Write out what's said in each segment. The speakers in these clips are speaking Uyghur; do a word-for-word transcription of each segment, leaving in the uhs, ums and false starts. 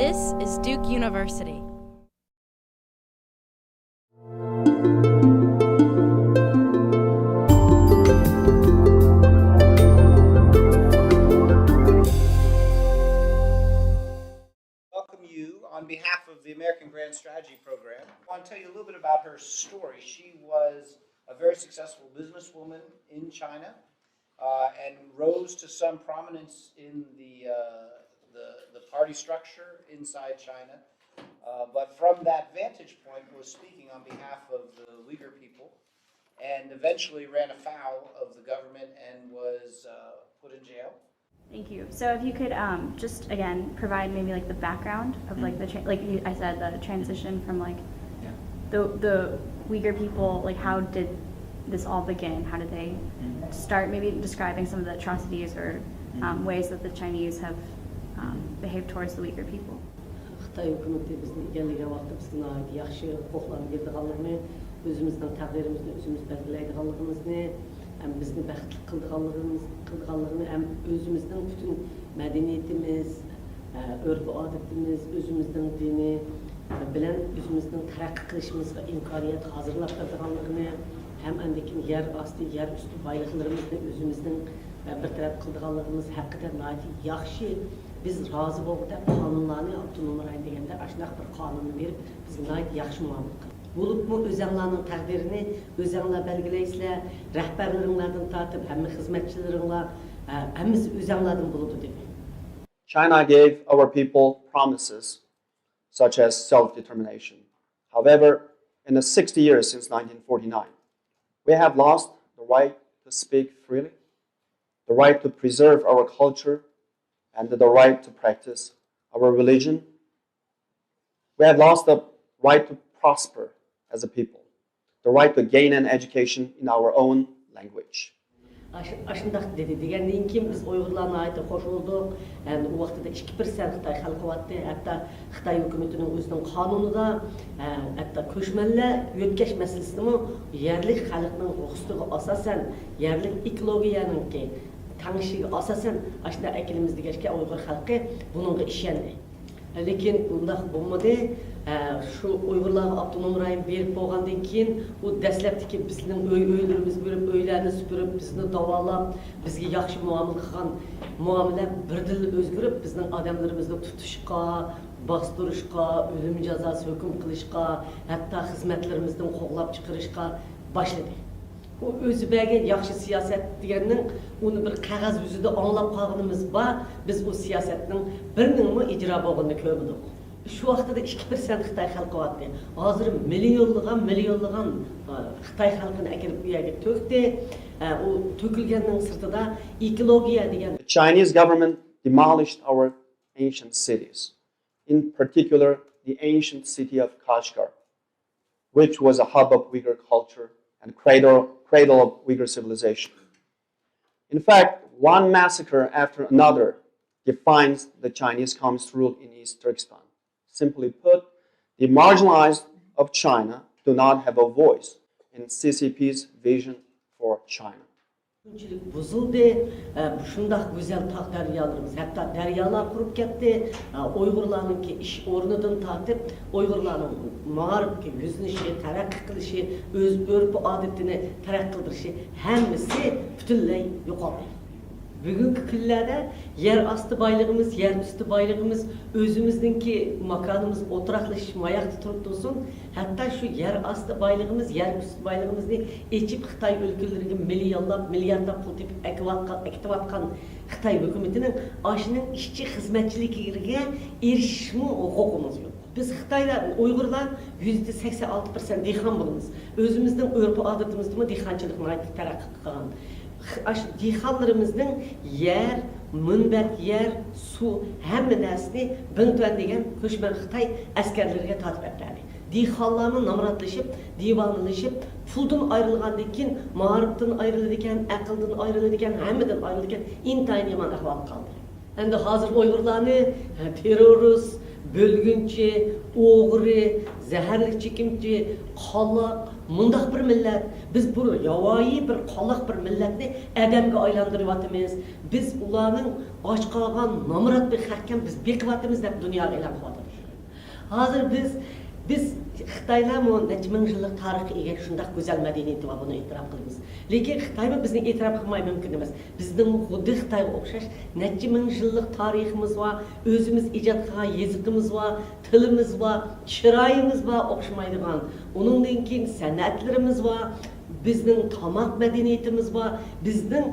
This is Duke University. Welcome you on behalf of the American Grand Strategy Program. I want to tell you a little bit about her story. She was a very successful businesswoman in China, uh, and rose to some prominence in the, uh, the, the party structure inside China. Uh, but from that vantage point, was speaking on behalf of the Uyghur people, and eventually ran afoul of the government and was, uh, put in jail. Thank you. So if you could, um, just again provide maybe, like, the background of, like, the tra- like you, I said, the transition from, like, the the Uyghur people, like, how did this all begin? How did they start? Maybe describing some of the atrocities or, um, ways that the Chinese have, um, behaved towards the Uyghur people. خىتاي ھۆكۈمىتى بىزنى ئىگىلىگەن ۋاقىتتا بىزگە ناھايىتى ياخشى ھوقۇقلارنى بېرىدىغانلىقىنى، ئۆزىمىزنىڭ تەقدىرىمىزنى ئۆزىمىز بەلگىلەيدىغانلىقىمىزنى، ھەم بىزنى بەختلىك قىلىدىغانلىقىمىز، قىلىدىغانلىقىنى، ھەم ئۆزىمىزنىڭ پۈتۈن مەدەنىيىتىمىز، ئە، ئۆرپ-ئادىتىمىز، ئۆزىمىزنىڭ دىنى بىلەن ئۆزىمىزنىڭ تەرەققىي قىلىشىمىزغا ئىمكانىيەت ھازىرلاپ بېرىدىغانلىقىنى، ھەم ئاندىن كېيىن يەر ئاستى، يەر ئۈستى بايلىقلىرىمىزنى ئۆزىمىزنىڭ، ئە، بىر تەرەپ قىلىدىغانلىقىمىز ھەققىدە ناھايىتى ياخشى، بىز رازى بولغۇدەك قانۇنلارنى، ئاپتونوم رايون دېگەندە ئاشۇنداق بىر قانۇننى بېرىپ، بىزگە ناھايىتى ياخشى مۇئامىلە قىلدى. بولۇپمۇ ئۆزەڭلارنىڭ تەقدىرىنى ئۆزەڭلار بەلگىلەيسىلەر، رەھبەرلىرىڭلاردىن تارتىپ ھەممە خىزمەتچىلىرىڭلار، ھە، ھەممىسى ئۆزەڭلاردىن بولىدۇ دېدى. China gave our people promises such as self-determination. However, in the sixty years since nineteen forty-nine, we have lost the right to speak freely, the right to preserve our culture, and the right to practice our religion. We have lost the right to prosper as a people, the right to gain an education in our own language. ئاش-، ئاشۇنداق دېدى دېگەندىن كېيىن بىز ئۇيغۇرلار ناھايىتى خوش بولدۇق. ئەمدى ئۇ ۋاقتىدا ئىككى پىرسەنت خىتاي خەلقى بارتتى. ھەتتا خىتاي ھۆكۈمىتىنىڭ ئۆزىنىڭ قانۇنىدا، ئە، ھەتتا كۆچمەنلەر يۆتكەش مەسىلىسىنىمۇ يەرلىك خەلقنىڭ رۇخسىتىگە ئاساسەن، يەرلىك ئېكولوگىيەنىڭكى تەڭشىگە ئاساسەن ئاشۇنداق ئەكېلىمىز دېگەچكە ئۇيغۇر خەلقى بۇنىڭغا ئىشەندى. لېكىن ئۇنداق بولمىدى. ئە، شۇ ئۇيغۇرلارغا ئاپتونوم رايون بېرىپ بولغاندىن كېيىن، ئۇ دەسلەپتىكى بىزنىڭ ئۆي-، ئۆيلىرىمىزگە بېرىپ، ئۆيلەرنى سۈپۈرۈپ، بىزنى داۋالاپ، بىزگە ياخشى مۇئامىلە قىلغان مۇئامىلە بىردىنلا ئۆزگىرىپ، بىزنىڭ ئادەملىرىمىزنى تۇتۇشقا، باستۇرۇشقا، ئۆلۈم جازاسى ھۆكۈم قىلىشقا، ھەتتا خىزمەتلىرىمىزدىن قوغلاپ چىقىرىشقا باشلىدى. ئۇ ئۆزى بەرگەن ياخشى سىياسەت دېگەننىڭ، ئۇنى بىر قەغەز يۈزىدە ئاڭلاپ قالغىنىمىز بار، بىز ئۇ سىياسەتنىڭ بىرىنىڭمۇ ئىجرا بولغىنىنى كۆرمىدۇق. شۇ ۋاقتىدا ئىككى پىرسەنت خىتاي خەلقى بارتتى. ھازىر مىليونلىغان، مىليونلىغان، ئە، خىتاي خەلقىنى ئەكىرىپ ئۇ يەرگە تۆكتى. ئە، ئۇ تۆكۈلگەننىڭ سىرتىدا ئېكولوگىيە دېگەن. The Chinese government demolished our ancient cities, in particular the ancient city of Kashgar, which was a hub of Uyghur culture and cradle, cradle of Uyghur civilization. In fact, one massacre after another defines the Chinese communist rule in East Turkestan. Simply put, the marginalized of China do not have a voice in C C P's vision for China. شۇنچىلىك بۇزۇلدى، ئە، شۇنداق گۈزەل تاغ دەريالىرىمىز، ھەتتا دەريالار قۇرۇپ كەتتى. ئە، ئۇيغۇرلارنىڭكى ئىش ئورنىدىن تارتىپ، ئۇيغۇرلارنىڭ مائارىپقا يۈزلىنىشى، تەرەققىي قىلىشى، ئۆز ئۆرپ-ئادىتىنى تەرەققىي قىلدۇرۇشى، ھەممىسى پۈتۈنلەي يوقالدى. بۈگۈنكى كۈنلەردە يەر ئاستى بايلىقىمىز، يەر ئۈستى بايلىقىمىز، ئۆزىمىزنىڭكى ماكانىمىز ئولتۇراقلىشىش ماياقتا تۇرۇپ تۇرسۇن، ھەتتا شۇ يەر ئاستى بايلىقىمىز، يەر ئۈستى بايلىقىمىزنى ئېچىپ، خىتاي ئۆلكىلىرىگە مىليونلاپ، مىلياردلاپ پۇل تېپىپ ئەكىۋاتقان، ئەكېتىۋاتقان خىتاي ھۆكۈمىتىنىڭ ئاشۇنىڭ ئىشچى خىزمەتچىلىكىگە ئېرىشىشمۇ ھوقۇقىمىز يوق. بىز خىتايلار، ئۇيغۇرلار يۈزدە سەكسەن ئالتە پىرسەنت دېھقان بولىمىز. ئۆزىمىزنىڭ ئۆرپ-ئادىتىمىزدىمۇ دېھقانچىلىق ناھايىتى تەرەققىي قىلغان. خ-، ئاشۇ دېھقانلىرىمىزنىڭ يەر، مۇنبەت يەر، سۇ، ھەممە نەرسىنى بىڭتۈەن دېگەن كۆچمەن خىتاي ئەسكەرلىرىگە تارتىپ ئەپەردى. دېھقانلارمۇ نامراتلىشىپ، دىۋانىلىشىپ، پۇلدىن ئايرىلغاندىن كېيىن، مائارىپتىن ئايرىلىدىكەن، ئەقىلدىن ئايرىلىدىكەن، ھەممىدىن ئايرىلىدىكەن، ئىنتايىن يامان ئەھۋالغا قالدى. ئەمدى ھازىر ئۇيغۇرلارنى، ھە، تېررورىست، بۆلگۈنچى، ئوغرى، زەھەرلىك چېكىمچى، قالاق، مۇنداق بىر مىللەت، بىز بۇ ياۋايى بىر قالاق بىر مىللەتنى ئادەمگە ئايلاندۇرۇۋاتىمىز. بىز ئۇلارنىڭ ئاچ قالغان نامرات بىر خەقكەن بىز بېقىۋاتىمىز دەپ دۇنياغا ئېلان قىلىۋاتىدۇ. ھازىر بىز، بىز خىتايلارمۇ نەچچە مىڭ يىللىق تارىخقا ئىگە شۇنداق گۈزەل مەدەنىيىتى بار، بۇنى ئېتىراپ قىلىمىز. لېكىن خىتايمۇ بىزنى ئېتىراپ قىلماي مۇمكىن ئەمەس. بىزنىڭمۇ خۇددى خىتايغا ئوخشاش نەچچە مىڭ يىللىق تارىخىمىز بار، ئۆزىمىز ئىجاد قىلغان يېزىقىمىز بار، تىلىمىز بار، چىرايىمىز بار ئوخشىمايدىغان. ئۇنىڭدىن كېيىن سەنئەتلىرىمىز بار، بىزنىڭ تاماق مەدەنىيىتىمىز بار، بىزنىڭ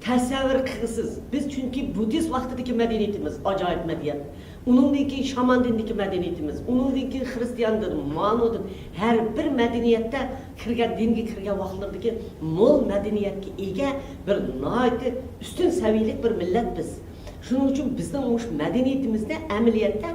تەسەۋۋۇر قىلغۇسىز. بىز چۈنكى بۇددىست ۋاقتىدىكى مەدەنىيىتىمىز ئاجايىپ مەدەنىيەت. ئۇنىڭدىن كېيىن شامان دىنىدىكى مەدەنىيىتىمىز، ئۇنىڭدىن كېيىن خرىستىيان دىن، مانۇدىن، ھەر بىر مەدەنىيەتتە كىرگەن، دىنگە كىرگەن ۋاقىتلىرىدىكى مول مەدەنىيەتكە ئىگە بىر ناھايىتى ئۈستۈن سەۋىيەلىك بىر مىللەت بىز. شۇنىڭ ئۈچۈن بىزنىڭ مۇشۇ مەدەنىيىتىمىزنى ئەمەلىيەتتە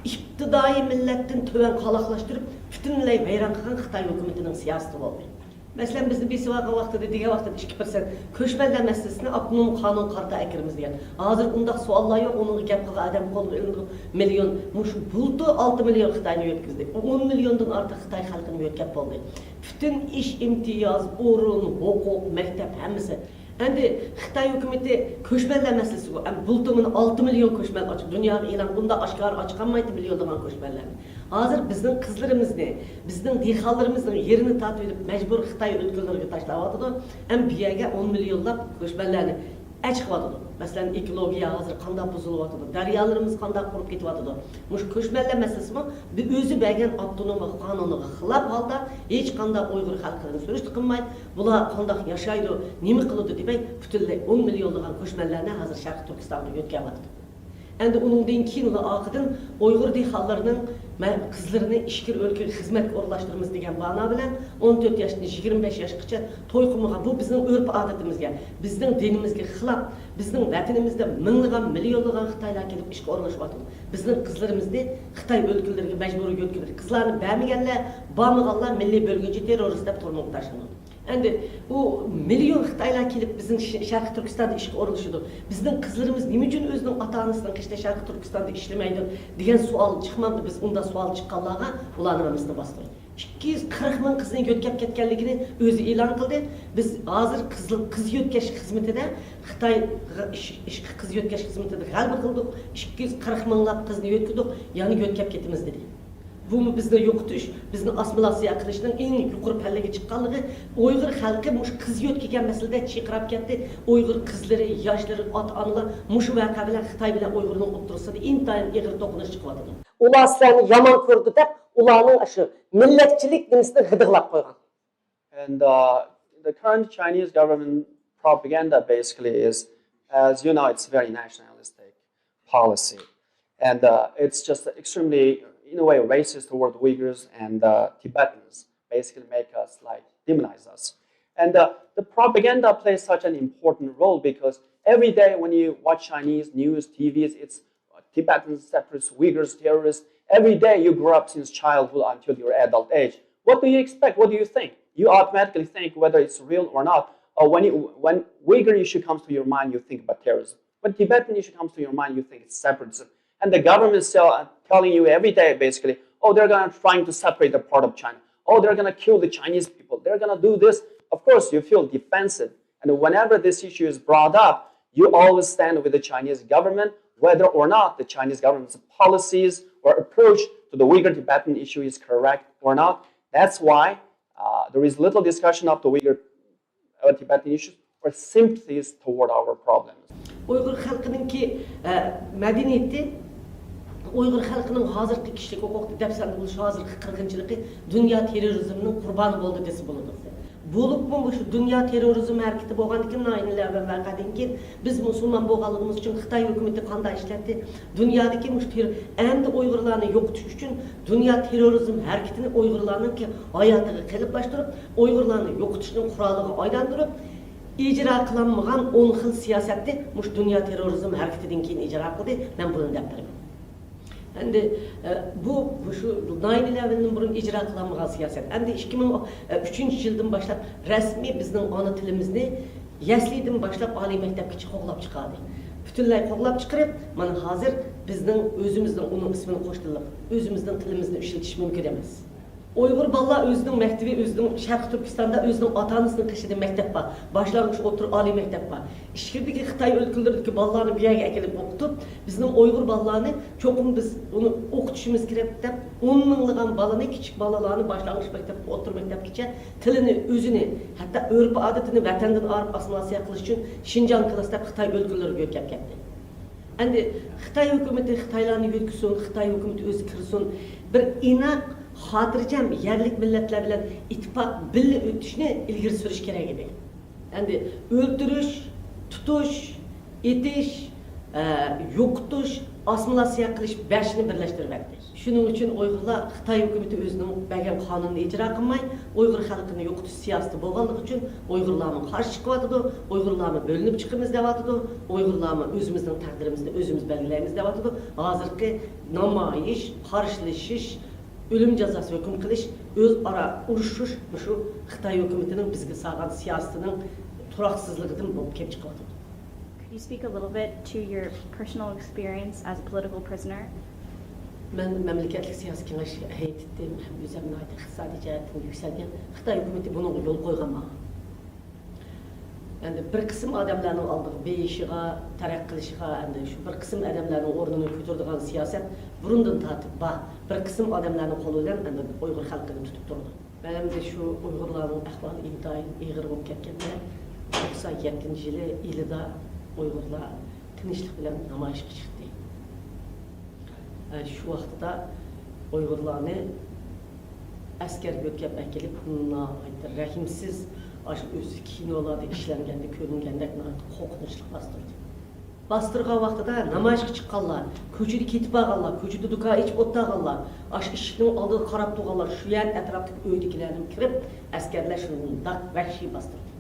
ئىپتىدائىي مىللەتتىن تۆۋەن قالاقلاشتۇرۇپ، پۈتۈنلەي ۋەيران قىلغان خىتاي ھۆكۈمىتىنىڭ سىياسىتى بولدى. مەسىلەن، بىزنى بېسىۋالغان ۋاقتىدا، دېگەن ۋاقتىدا ئىككى پىرسەنت كۆچمەنلەر مەسىلىسىنى ئاپتونوم قانۇنغا قارىتا ئەكىرىمىز دېگەن. ھازىر ئۇنداق سوئاللار يوق، ئۇنىڭغا گەپ قىلغان ئادەم قولىغا ئېلىنىدۇ، مىليون، مۇشۇ بۇلتۇر ئالتە مىليون خىتاينى يۆتكىزدى. ئون مىليوندىن ئارتۇق خىتاي خەلقىنى يۆتكەپ بولدى. پۈتۈن ئىش، ئىمتىياز، ئورۇن، ھوقۇق، مەكتەپ، ھەممىسى. ئەمدى خىتاي ھۆكۈمىتى كۆچمەنلەر مەسىلىسىگە، ئەمدى بۇلتۇر مانا ئالتە مىليون كۆچمەن ئاچ-، دۇنياغا ئېلان، بۇنداق ئاشكارا ئاچىقالمايتتى مىليونلىغان كۆچمەنلەرنى. ھازىر بىزنىڭ قىزلىرىمىزنى، بىزنىڭ دېھقانلىرىمىزنىڭ يېرىنى تارتىۋېلىپ، مەجبۇرىي خىتاي ئۆلكىلىرىگە تاشلاۋاتىدۇ. ئەمدى بۇ يەرگە ئون مىليونلاپ كۆچمەنلەرنى ئەچىقىۋاتىدۇ. مەسىلەن، ئېكولوگىيە ھازىر قانداق بۇزۇلۇۋاتىدۇ، دەريالىرىمىز قانداق قۇرۇپ كېتىۋاتىدۇ. مۇشۇ كۆچمەنلەر مەسىلىسىمۇ بىر ئۆزى بەرگەن ئاپتونوم قانۇنىغا خىلاپ ھالدا ھېچقانداق ئۇيغۇر خەلقىنى سۈرۈشتە قىلماي، بۇلار قانداق ياشايدۇ، نېمە قىلىدۇ دېمەي، پۈتۈنلەي ئون مىليونلىغان كۆچمەنلەرنى ھازىر شەرقىي تۈركىستانغا يۆتكەۋاتىدۇ. ئەمدى ئۇنىڭدىن كېيىنلا ئارقىدىن ئۇيغۇر دېھقانلىرىنىڭ مە-، قىزلىرىنى ئىچكىرى ئۆلكىگە خىزمەتكە ئورۇنلاشتۇرىمىز دېگەن بانا بىلەن ئون تۆت ياشتىن يىگىرمە بەش ياشقىچە توي قىلمىغان، بۇ بىزنىڭ ئۆرپ-ئادىتىمىزگە، بىزنىڭ دىنىمىزگە خىلاپ، بىزنىڭ ۋەتىنىمىزدە مىڭلىغان، مىليونلىغان خىتايلار كېلىپ ئىشقا ئورۇنلىشىۋاتىدۇ. بىزنىڭ قىزلىرىمىزنى خىتاي ئۆلكىلىرىگە مەجبۇرىي يۆتكىۋېتىپ، قىزلارنى بەرمىگەنلەر، بارمىغانلار مىللىي بۆلگۈنچى تېررورىست دەپ تۈرمىگە تاشلىنىدۇ. ئەمدى ئۇ مىليون خىتايلار كېلىپ بىزنىڭ ش-، شەرقىي تۈركىستاندا ئىشقا ئورۇنلىشىدۇ. بىزنىڭ قىزلىرىمىز نېمە ئۈچۈن ئۆزىنىڭ ئاتا-ئانىسىنىڭ قېشىدا شەرقىي تۈركىستاندا ئىشلىمەيدۇ دېگەن سوئال چىقمامدۇ؟ بىز ئۇنداق سوئال چىققانلارغا ئۇلارنىڭ ھەممىسىنى باستۇردۇق. ئىككى يۈز قىرىق مىڭ قىزنى يۆتكەپ كەتكەنلىكىنى ئۆزى ئېلان قىلدى. بىز ھازىر قىز، قىز يۆتكەش خىزمىتىدە، خىتاي ئىش-، ئىشقا قىز يۆتكەش خىزمىتىدە غەلىبە قىلدۇق. ئىككى يۈز قىرىق مىڭلاپ قىزنى يۆتكىدۇق، يەنە يۆتكەپ كېتىمىز دېدى. بۇمۇ بىزنى يوقىتىش، بىزنى ئاسسىمىلياتسىيە قىلىشنىڭ ئەڭ يۇقىرى پەللىگە چىققانلىقى، ئۇيغۇر خەلقى مۇشۇ قىز يۆتكىگەن مەسىلىدە چىرقىراپ كەتتى. ئۇيغۇر قىزلىرى، ياشلىرى، ئاتا-ئانىلار مۇشۇ ۋەقە بىلەن خىتاي بىلەن ئۇيغۇرنىڭ ئوتتۇرىسىدا ئىنتايىن ئېغىر توقۇنۇش چىقىۋاتىدۇ. ئۇلار سىلەرنى يامان كۆرىدۇ دەپ، ئۇلارنىڭ شۇ مىللەتچىلىك نېمىسىنى غىدىقلاپ قويغان. And uh, the current Chinese government propaganda basically is, as you know, it's very nationalistic policy. And uh, it's just extremely, in a way, racist toward Uyghurs and uh, Tibetans, basically make us like demonize us. And uh, the propaganda plays such an important role because every day when you watch Chinese news, T Vs, it's uh, Tibetans, separatists, Uyghurs, terrorists. Every day you grow up since childhood until your adult age. What do you expect? What do you think? You automatically think whether it's real or not. Or when, you, when Uyghur issue comes to your mind, you think about terrorism. When Tibetan issue comes to your mind, you think it's separatism. And the government is still uh, telling you every day, basically, oh, they're gonna trying to separate the part of China. Oh, they're gonna kill the Chinese people. They're gonna do this. Of course, you feel defensive. And whenever this issue is brought up, you always stand with the Chinese government, whether or not the Chinese government's policies or approach to the Uyghur Tibetan issue is correct or not. That's why uh, there is little discussion of the Uyghur or Tibetan issues or sympathies toward our problems. ئۇيغۇر خەلقىنىڭكى، ئە، مەدەنىيىتى، ئۇيغۇر خەلقىنىڭ ھازىرقى كىشىلىك ھوقۇق دەپسەندە بولۇش ھازىرقى قىرغىنچىلىقى دۇنيا تېررورىزمىنىڭ قۇربانى بولدى دېسە بولىدۇ. بولۇپمۇ مۇشۇ دۇنيا تېررورىزم ھەرىكىتى بولغاندىكىن، ناھىيە ئەۋەل ۋەقەدىن كېيىن بىز مۇسۇلمان بولغانلىقىمىز ئۈچۈن خىتاي ھۆكۈمىتى قانداق ئىشلەتتى؟ دۇنيادىكى مۇشۇ تېر-، ئەمدى ئۇيغۇرلارنى يوقىتىش ئۈچۈن دۇنيا تېررورىزم ھەرىكىتىنى ئۇيغۇرلارنىڭكى ھاياتىغا قېلىپلاشتۇرۇپ، ئۇيغۇرلارنى يوقىتىشنىڭ قورالىغا ئايلاندۇرۇپ، ئىجرا قىلالمىغان ئون خىل سىياسەتنى مۇشۇ دۇنيا تېررورىزم ھەرىكىتىدىن كېيىن ئىجرا قىلدى. مەن بۇنى دەپ بېرىمەن. ئەمدى، ئە، بۇ، بۇ شۇ ناھىيە ئەۋەلدىن بۇرۇن ئىجرا قىلالمىغان سىياسەت. ئەمدى ئىككى مىڭ ئۈچىنچى يىلدىن باشلاپ رەسمىي بىزنىڭ ئانا تىلىمىزنى يەسلىدىن باشلاپ ئالىي مەكتەپكىچە قوغلاپ چىقاردى. پۈتۈنلەي قوغلاپ چىقىرىپ، مانا ھازىر بىزنىڭ ئۆزىمىزنىڭ ئۇنىڭ ئىسمىنى قوشتىلىق، ئۆزىمىزنىڭ تىلىمىزنى ئىشلىتىش مۇمكىن ئەمەس. ئۇيغۇر بالىلار ئۆزىنىڭ مەكتىپى، ئۆزىنىڭ شەرقىي تۈركىستاندا ئۆزىنىڭ ئاتا-ئانىسىنىڭ قېشىدا مەكتەپ بار. باشلانغۇچ، ئوتتۇرا، ئالىي مەكتەپ بار. ئىچكىرىدىكى خىتاي ئۆلكىلىرىدىكى بالىلارنى بۇ يەرگە ئەكېلىپ ئوقۇتۇپ، بىزنىڭ ئۇيغۇر بالىلارنى چوقۇم بىز ئۇنى ئوقۇتۇشىمىز كېرەك دەپ، ئون مىڭلىغان بالىنى، كىچىك بالىلارنى باشلانغۇچ مەكتەپتىن ئوتتۇرا مەكتەپكىچە تىلىنى ئۆزىنى، ھەتتا ئۆرپ-ئادىتىنى ۋەتەندىن ئايرىپ ئاسسىمىلياتسىيە قىلىش ئۈچۈن شىنجاڭ كىلاسى دەپ خىتاي ئۆلكىلىرىگە يۆتكەپ كەتتى. ئەمدى خىتاي ھۆكۈمىتى خىتايلارنى يۆتكىسۇن، خىتاي ھۆكۈمىتى ئۆزى كىرسۇن، بىر ئىناق، خاتىرجەم يەرلىك مىللەتلەر بىلەن ئىتتىپاق، بىللە ئۆتۈشنى ئىلگىرى سۈرۈش كېرەك ئىدى. ئەمدى ئۆلتۈرۈش، تۇتۇش، ئېتىش، ئە، يوقىتىش، ئاسسىمىلياتسىيە قىلىش بەشنى بىرلەشتۈرۈۋەتتى. شۇنىڭ ئۈچۈن ئۇيغۇرلار خىتاي ھۆكۈمىتى ئۆزىنىڭ بەرگەن قانۇنىنى ئىجرا قىلماي، ئۇيغۇر خەلقىنى يوقىتىش سىياسىتى بولغانلىقى ئۈچۈن ئۇيغۇرلارمۇ قارشى چىقىۋاتىدۇ، ئۇيغۇرلارمۇ بۆلۈنۈپ چىقىمىز دەۋاتىدۇ، ئۇيغۇرلارمۇ ئۆزىمىزنىڭ تەقدىرىمىزنى ئۆزىمىز بەلگىلەيمىز دەۋاتىدۇ. ھازىرقى نامايىش، قارشىلىشىش، ئۆلۈم جازاسى ھۆكۈم قىلىش، ئۆزئارا ئۇرۇشۇش مۇشۇ خىتاي ھۆكۈمىتىنىڭ بىزگە سالغان سىياسىتىنىڭ تۇراقسىزلىقىدىن بولۇپ كېلىپ چىقىۋاتىدۇ. Could you speak a little bit to your personal experience as a political prisoner? مەن مەملىكەتلىك سىياسىي كېڭەش ھەيئىتىدىن ھەم ئۆزۈم ناھايىتى ئىقتىسادىي جەھەتتىن يۈكسەلگەن. خىتاي ھۆكۈمىتى بۇنىڭغا يول قويغان ماڭا. ئەمدى بىر قىسىم ئادەملەرنىڭ ئالدىغا بېيىشىغا، تەرەققىي قىلىشىغا، ئەمدى شۇ بىر قىسىم ئادەملەرنىڭ ئورنىنى كۆتۈرىدىغان سىياسەت بۇرۇندىن تارتىپ بار. بىر قىسىم ئادەملەرنىڭ قولى بىلەن ئەمدى ئۇيغۇر خەلقىنى تۇتۇپ تۇرىدۇ. مەن ئەمدى شۇ ئۇيغۇرلارنىڭ ئەھۋالى ئىنتايىن ئېغىر بولۇپ كەتكەندە، توقسان يەتتىنچى يىلى ئىلىدا ئۇيغۇرلار تىنچلىق بىلەن نامايىشقا چىقتى. ئە، شۇ ۋاقىتتا ئۇيغۇرلارنى ئەسكەرگە يۆتكەپ ئەكېلىپ، ناھايىتى رەھىمسىز، ئاشۇ ئۆزى كىنولاردا ئىشلەنگەندە كۆرۈنگەندەك ناھايىتى قورقۇنچلۇق باستۇردى. باستۇرغان ۋاقتىدا نامايىشقا چىققانلار، كوچىدا كېتىپ بارغانلار، كوچىدا دۇكان ئېچىپ ئولتۇرغانلار، ئاشۇ ئىشىكنىڭ ئالدىدا قاراپ تۇرغانلار، شۇ يەر ئەتراپتىكى ئۆيدىكىلەرنىمۇ كىرىپ، ئەسكەرلەر شۇنداق ۋەھشىي باستۇردى.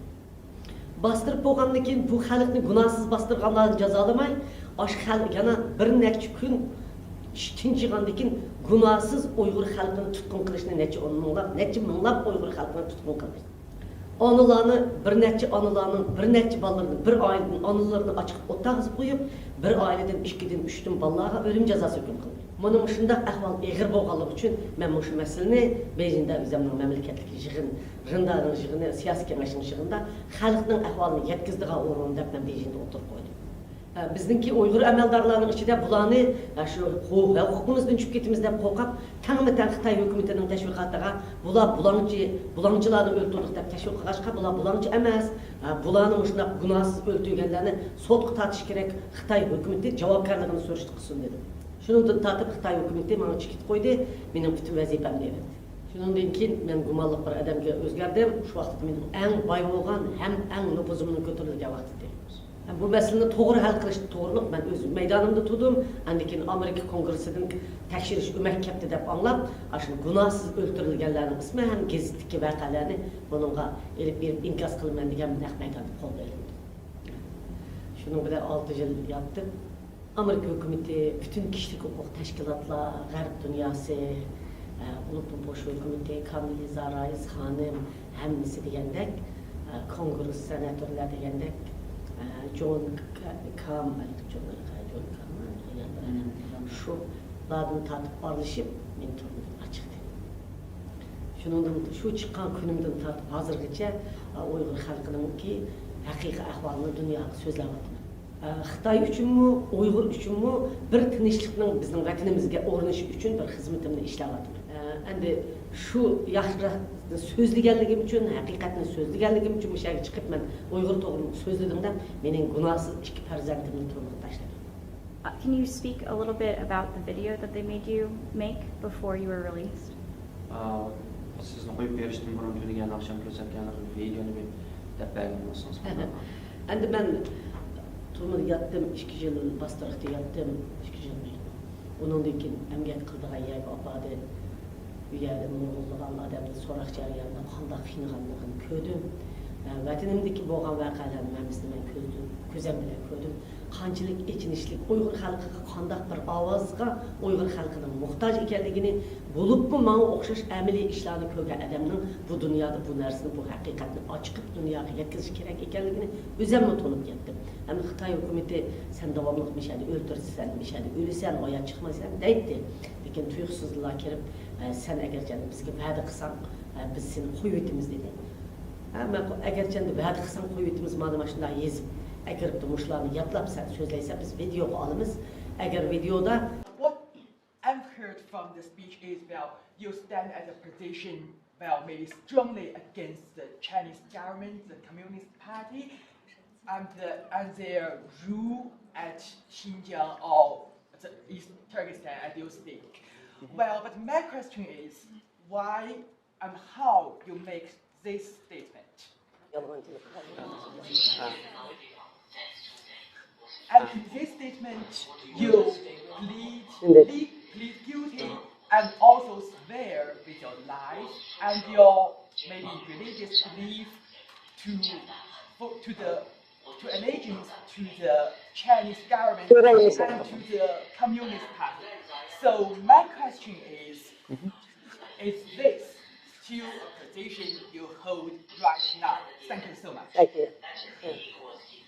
باستۇرۇپ بولغاندىن كېيىن، بۇ خەلقنى گۇناھسىز باستۇرغانلارنى جازالىماي، ئاشۇ خەلق يەنە بىر نەچچە كۈن تىنچىغاندىن كېيىن، گۇناھسىز ئۇيغۇر خەلقىنى تۇتقۇن قىلىشنى نەچچە ئون مىڭلاپ، نەچچە مىڭلاپ ئۇيغۇر خەلقىنى تۇتقۇن قىلدى. ئانىلارنى، بىر نەچچە ئانىلارنىڭ، بىر نەچچە بالىلىرىنى، بىر ئائىلىدىن ئانىلىرىنى ئاچىقىپ ئولتۇرغۇزۇپ قويۇپ، بىر ئائىلىدىن ئىككىدىن، ئۈچتىن بالىلارغا ئۆلۈم جازاسى ھۆكۈم قىلدى. مانا مۇشۇنداق ئەھۋال ئېغىر بولغانلىقى ئۈچۈن مەن مۇشۇ مەسىلىنى بېيجىڭدا ئۆزۈمنىڭ مەملىكەتلىك يىغىن، رىندانىڭ يىغىنى، سىياسىي كېڭەشنىڭ يىغىنىدا خەلقنىڭ ئەھۋالىنى يەتكۈزىدىغان ئورۇن دەپ مەن بېيجىڭدا ئوتتۇرىغا قويدۇم. ئە، بىزنىڭكى ئۇيغۇر ئەمەلدارلارنىڭ ئىچىدە بۇلارنى، ئە، شۇ ھو-، ھوقۇقىمىزدىن چۈشۈپ كېتىمىز دەپ قورقۇپ، تەڭمۇ تەڭ خىتاي ھۆكۈمىتىنىڭ تەشۋىقاتىغا، بۇلار بۇلاڭچى، بۇلاڭچىلارنى ئۆلتۈردۇق دەپ تەشۋىق قىلغاچقا، بۇلار بۇلاڭچى ئەمەس، ئە، بۇلارنى مۇشۇنداق گۇناھسىز ئۆلتۈرگەنلەرنى سوتقا تارتىش كېرەك، خىتاي ھۆكۈمىتى جاۋابكارلىقىنى سۈرۈشتە قىلسۇن دېدىم. شۇنىڭدىن تارتىپ خىتاي ھۆكۈمىتى ماڭا چېكىت قويدى، مېنىڭ پۈتۈن ۋەزىپەمنى ئېلىۋەتتى. شۇنىڭدىن كېيىن مەن گۇمانلىق بىر ئادەمگە ئۆزگەردىم. شۇ ۋاقىتتا مېنىڭ ئەڭ باي بولغان ھەم ئەڭ نوپۇزۇمنىڭ كۆتۈرۈلگەن ۋاقتى ئىدى. بۇ مەسىلىنى توغرا ھەل قىلىش توغرۇلۇق مەن ئۆزۈم مەيدانىمدا تۇردۇم. ئاندىن كېيىن ئامېرىكا كونگرېسسىدىن تەكشۈرۈش ئۆمەك كەپتۇ دەپ ئاڭلاپ، ئاشۇ گۇناھسىز ئۆلتۈرۈلگەنلەرنىڭ ئىسمى ھەم گېزىتتىكى ۋەقەلەرنى بۇنىڭغا ئېلىپ بېرىپ ئىنكاس قىلىمەن دېگەن نەق مەيداندا قولغا ئېلىندى. شۇنىڭ بىلەن ئالتە يىل ياتتىم. ئامېرىكا ھۆكۈمىتى، پۈتۈن كىشىلىك ھوقۇق تەشكىلاتلار، غەرب دۇنياسى، ئە، ئۇلۇغ بوش ھۆكۈمىتى، كامىلىزا رايىس خانىم، ھەممىسى دېگەندەك، ئە، كونگرېس سېناتورلار دېگەندەك، ئە، جون ك-، كام، جون، جون كام، شۇلاردىن تارتىپ ئارىلىشىپ مېنى تۈرمىدىن ئاچىقتى. شۇنىڭدىن، شۇ چىققان كۈنۈمدىن تارتىپ ھازىرغىچە، ئە، ئۇيغۇر خەلقىنىڭكى ھەقىقىي ئەھۋالىنى دۇنياغا سۆزلەۋاتىمەن. ئە، خىتاي ئۈچۈنمۇ، ئۇيغۇر ئۈچۈنمۇ بىر تىنچلىقنىڭ بىزنىڭ ۋەتىنىمىزگە ئورنىشى ئۈچۈن بىر خىزمىتىمنى ئىشلەۋاتىمەن. ئە، ئەمدى شۇ ياخشى سۆزلىگەنلىكىم ئۈچۈن، ھەقىقەتنى سۆزلىگەنلىكىم ئۈچۈن مۇشۇ يەرگە چىقىپ مەن ئۇيغۇر توغرىلىق سۆزلىدىم دەپ مېنىڭ گۇناھسىز ئىككى پەرزەنتىمنى تۈرمىگە تاشلىدى. Uh, can you speak a little bit about the video that they made you make before you were released? ئا، سىزنى قويۇپ بېرىشتىن بۇرۇن تۈنۈگۈن ئاخشام كۆرسەتكەن ۋىدېونى بىر دەپ بەرگەن بولسىڭىز. ئەمدى مەن تۈرمىدە ياتتىم، ئىككى يىل باستۇرۇقتا ياتتىم، ئىككى يىل. ئۇنىڭدىن كېيىن ئەمگەك قىلىدىغان يەرگە ئاپاردى. ئۇ يەردە نۇرغۇنلىغان ئادەمدىن سوراق جەريانىدا قانداق قىينىغانلىقىنى كۆردۈم. ۋەتىنىمدىكى بولغان ۋەقەلەرنىڭ ھەممىسىنى مەن كۆزدىن، كۆزۈم بىلەن كۆردۈم. قانچىلىك ئېچىنىشلىق، ئۇيغۇر خەلقىگە قانداق بىر ئاۋازغا ئۇيغۇر خەلقىنىڭ موھتاج ئىكەنلىكىنى، بولۇپمۇ ماڭا ئوخشاش ئەمەلىي ئىشلارنى كۆرگەن ئادەمنىڭ بۇ دۇنيادا بۇ نەرسىنى، بۇ ھەقىقەتنى ئاچىقىپ دۇنياغا يەتكۈزۈشى كېرەك ئىكەنلىكىنى ئۆزۈممۇ تونۇپ يەتتىم. ئەمدى خىتاي ھۆكۈمىتى، سەن داۋاملىق مىشەدە ئۆلتۈرسەن، مىشەدە ئۆلىسەن، ھايات چىقمايسەن دەيتتى. لېكىن تۇيۇقسىزلا كىرىپ، ئە، سەن ئەگەر جەننەت بىزگە ۋەدە قىلساڭ، ئە، بىز سېنى قويۇۋېتىمىز دېدى. ھە، ماقۇل، ئەگەرچە ئەمدى ۋەدە قىلساڭ قويۇۋېتىمىز، مانا ماشۇنداق يېزىپ ئەكىرىپتۇ، مۇشۇلارنى ياپلاپ سەن سۆزلەيسەن، بىز ۋىدېئوغا ئالىمىز. ئەگەر ۋىدېئودا What I've heard from the speech is, well, you stand at a position, well, maybe strongly against the Chinese government, the Communist Party, and the, and their rule at Xinjiang or the East Turkestan, as you speak. Well, but my question is, why and how you make this statement. And in this statement, you plead, plead, plead guilty and also swear with your life and your maybe religious belief to, for, to the, to allegiance to the Chinese government and to the Communist Party. So my question is, is this still a position you hold right now? Thank you so much. Thank you.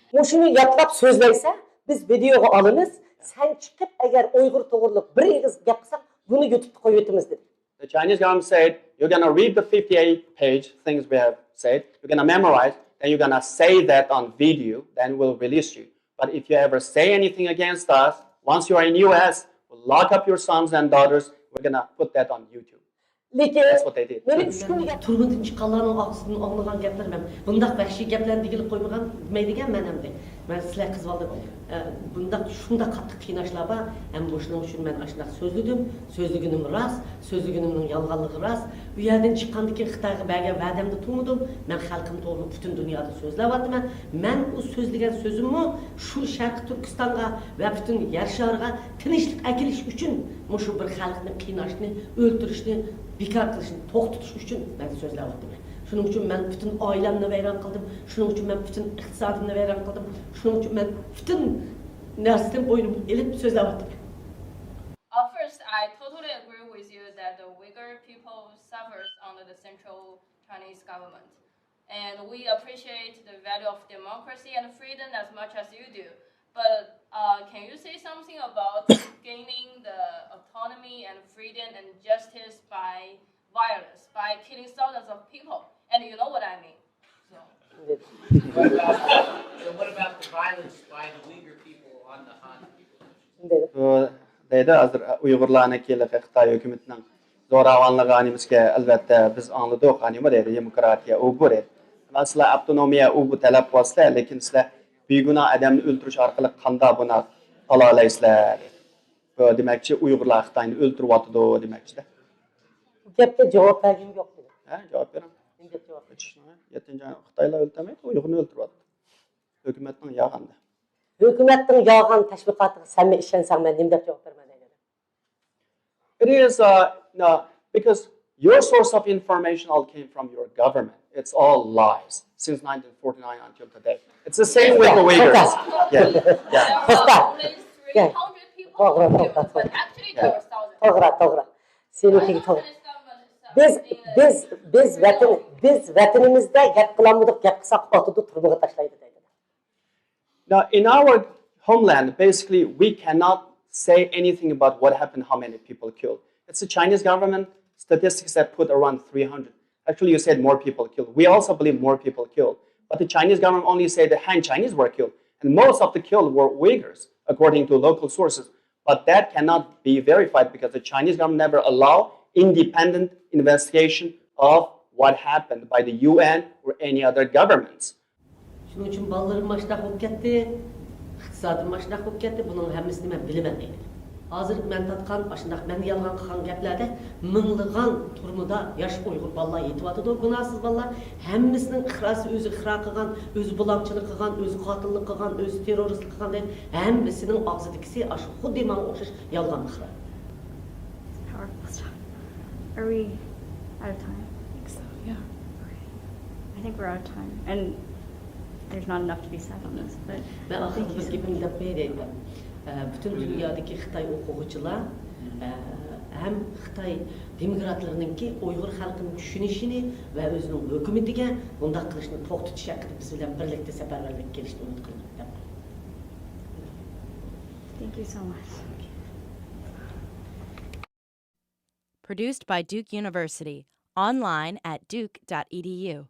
مۇشۇنى يادلاپ سۆزلەيسەن، بىز ۋىدېئوغا ئالىمىز. سەن چىقىپ، ئەگەر ئۇيغۇر توغرىلىق بىر ئېغىز گەپ قىلساڭ، بۇنى يۇتۇپتا قويۇۋېتىمىز دېدى. The Chinese government said, "You're gonna read the fifty-eight page things we have said, you're gonna memorize, then you're gonna say that on video, then we'll release you. But if you ever say anything against us, once you are in U S, we'll lock up your sons and daughters, we're gonna put that on YouTube." لېكىن That's what they did. مېنى ئۈچ كۈنگە تۈرمىدىن چىققانلارنىڭ ئاغزىدىن ئاڭلىغان گەپلىرىم ھەم بۇنداق ۋەھشىي گەپلەرنى دېگىلى قويمىغان، دېمەيدىكەن مەن ئەمدى. مەن سىلەر قىزىۋالدىم. ئە، بۇنداق، شۇنداق قاتتىق قىيناشلار بار. ھەم مۇشۇنىڭ ئۈچۈن مەن ئاشۇنداق سۆزلىدىم. سۆزلىگىنىم راست، سۆزلىگىنىمنىڭ يالغانلىقى راست. ئۇ يەردىن چىققاندىن كېيىن خىتايغا بەرگەن ۋەدەمدە تۇرمىدىم. مەن خەلقىم توغرىلىق پۈتۈن دۇنيادا سۆزلەۋاتىمەن. مەن ئۇ سۆزلىگەن سۆزۈممۇ شۇ شەرقىي تۈركىستانغا ۋە پۈتۈن يەر شارىغا تىنچلىق ئەكېلىش ئۈچۈن، مۇشۇ بىر خەلقنى قىيناشنى، ئۆلتۈرۈشنى بىكار قىلىشنى توختىتىش ئۈچۈن مەن سۆزلەۋاتىمەن. شۇنىڭ ئۈچۈن مەن پۈتۈن ئائىلەمنى ۋەيران قىلدىم. شۇنىڭ ئۈچۈن مەن پۈتۈن ئىقتىسادىمنى ۋەيران قىلدىم. شۇنىڭ ئۈچۈن مەن پۈتۈن نەرسىنى بوينۇمغا ئېلىپ سۆزلەۋاتىمەن. Uh, first, I totally agree with you that the Uyghur people suffers under the central Chinese government. And we appreciate the value of democracy and freedom as much as you do. But uh, can you say something about gaining the autonomy and freedom and justice by violence, by killing thousands of people? And you know what I mean. So. What about, so what about the violence by the Uyghur people on the Han people? شۇنداق. بۇ دەيدۇ، ھازىر ئۇيغۇرلارنىڭكى خىتاي ھۆكۈمىتىنىڭ زوراۋانلىقى نېمىسىگە، ئەلۋەتتە، بىز ئاڭلىدۇق، نېمە دەيدۇ، دېموكراتىيە، ئۇ بۇ دەيدۇ. مەسىلەن، سىلەر ئاپتونومىيە، ئۇ بۇ تەلەپ قىلىسىلەر، لېكىن سىلەر بىگۇناھ ئادەمنى ئۆلتۈرۈش ئارقىلىق قانداق بۇنى ئالالايسىلەر؟ بۇ دېمەكچى، ئۇيغۇرلار خىتاينى ئۆلتۈرۈۋاتىدۇ دېمەكچىدە. بۇ گەپكە جاۋاب بەرگۈم يوق دېدى. ھە، جاۋاب بېرىڭ. نېمە دەپ جاۋاب بېرىش؟ يەتتىنچى ئاي خىتايلار ئۆلتۈرمەيدۇ، ئۇيغۇرنى ئۆلتۈرۈۋاتىدۇ. ھۆكۈمەتنىڭ يالغاندا. ھۆكۈمەتنىڭ يالغان تەشۋىقاتىغا سەنمۇ ئىشەنسەڭ، مەن نېمە دەپ جاۋاب بېرىمەن دەيدۇ. It is, uh, no, because your source of information all came from your government. It's all lies since nineteen forty-nine until today. It's the same with the Uyghurs. Yeah, yeah. توختا. توغرا، توغرا، توغرا. توغرا، توغرا. سېنىڭكىگە توغرا. بىز، بىز، بىز ۋەتىن، بىز ۋەتىنىمىزدە گەپ قىلالمىدۇق، گەپ قىلساق ئاتىدۇ، تۈرمىگە تاشلايدۇ دەيدۇ. Now, in our homeland, basically, we cannot say anything about what happened, how many people killed. It's the Chinese government statistics that put around three hundred. Actually, you said more people killed. We also believe more people killed. But the Chinese government only said that Han Chinese were killed. And most of the killed were Uyghurs, according to local sources. But that cannot be verified because the Chinese government never allow independent investigation of what happened by the U N or any other governments. شۇنىڭ ئۈچۈن بالىلىرىم ماشۇنداق بولۇپ كەتتى، ئىقتىسادىم ماشۇنداق بولۇپ كەتتى، بۇنىڭ ھەممىسىنى مەن بىلىمەن دەيدۇ. ھازىر مەن تارتقان، ئاشۇنداق مەن يالغان قىلغان گەپلەردە مىڭلىغان تۈرمىدە ياش ئۇيغۇر بالىلار يېتىۋاتىدۇ، گۇناھسىز بالىلار. ھەممىسىنىڭ ئىقراسى، ئۆزى ئىقرار قىلغان، ئۆزى بۇلاڭچىلىق قىلغان، ئۆزى قاتىللىق قىلغان، ئۆزى تېررورىستلىق قىلغان دەيدۇ. ھەممىسىنىڭ ئاغزىدىكىسى ئاشۇ خۇددى ماڭا ئوخشاش يالغان ئىقرار. How are, are we out of time? I think so, yeah. Okay. I think we're out of time, and there's not enough to be said on this, but مەن ئاخىرىدا thank بىر you. گېپىمنى دەپ قوياي دەيمەن. ئە، پۈتۈن دۇنيادىكى خىتاي ئوقۇغۇچىلار، ئە، ھەم خىتاي دېموكراتلىرىنىڭكى ئۇيغۇر خەلقىنى چۈشىنىشىنى ۋە ئۆزىنىڭ ھۆكۈمىتىگە بۇنداق قىلىشنى توختىتىش ھەققىدە بىز بىلەن بىرلىكتە سەپەرۋەرلىككە كېلىشنى ئۈمىد قىلىمەن، دەپ قويدۇم. Thank you so much. Produced by Duke University. Online at duke dot e d u.